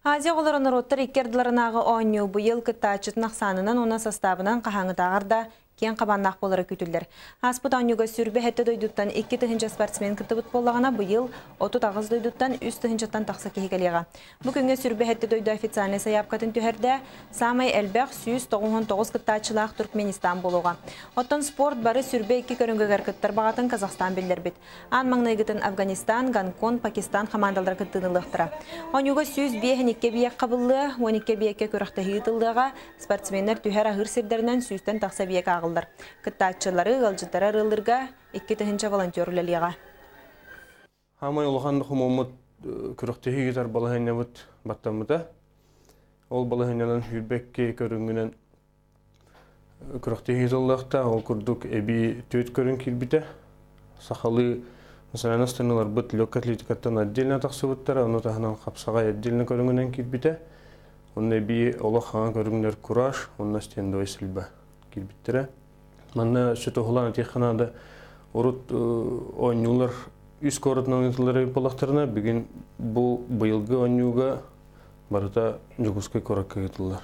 Азия оҕолоро норуоттар икки ардыларынааҕы оонньуу быйыл кыттааччытын ахсаанынан уонна састаабынан хаһааҥҥытааҕар да киэҥ хабааннаах буолара күүтүллэр. Ааспыт оонньууга 27 дойдуттан 2000 спортсмен кыттыбыт буоллаҕына, быйыл 38 дойдуттан 3 тыһыынчаттан тахса киһи кэлиэҕэ. Бу күҥҥэ 27 дойду официальнай сайаапкатын түһэрдэ, саамай элбэх 199 кыттааччылаах Туркменистан буолуоҕа. Оттон спорт бары 22 көрүҥүгэр кыттар баҕатын Казахстан биллэрбит. Аан маҥнайгытын Афганистан, Гонконг, Пакистан хамаандалара кыттыыны ылыахтара. Оонньууга 105 эбийиэк хабыллыа, 12 эбийиэккэ күрэхтэһии ыытыллыаҕа, спортсменнар түһэр аһыыр сирдэринэн сүүстэн тахса эбийиэк ааҕыллар. Кыттааччылары, ыалдьыттары арыаллыырга 2000 волонтер үлэлиэҕэ. Хаамай улахан хомуоммут күрэхтэһии ыытар балаһыанньабыт баттаммыта. Ол балаһыанньанан 22 көрүҥүнэн күрэхтэһии ыытыллыахтаах. Ол курдук эбии түөрт көрүҥ киирбитэ. Сахалыы национальнай станыыларбыт легкой атлетикаттан отдельно тахсыбыттара, ону таһынан хапсаҕай отдельно көрүҥүнэн киирбитэ. Онно эбии олох хаҥа көрүҥнэр кураж уонна стендовай стрельба киирбиттэрэ. Манна өссө туһулаан этиэххэ наада, урут оонньуулар үс куоратынан ыытыллар эбит буоллахтарына, бүгүн бу быйылгы оонньууга барыта Дьокуускай куоракка ыытыллар.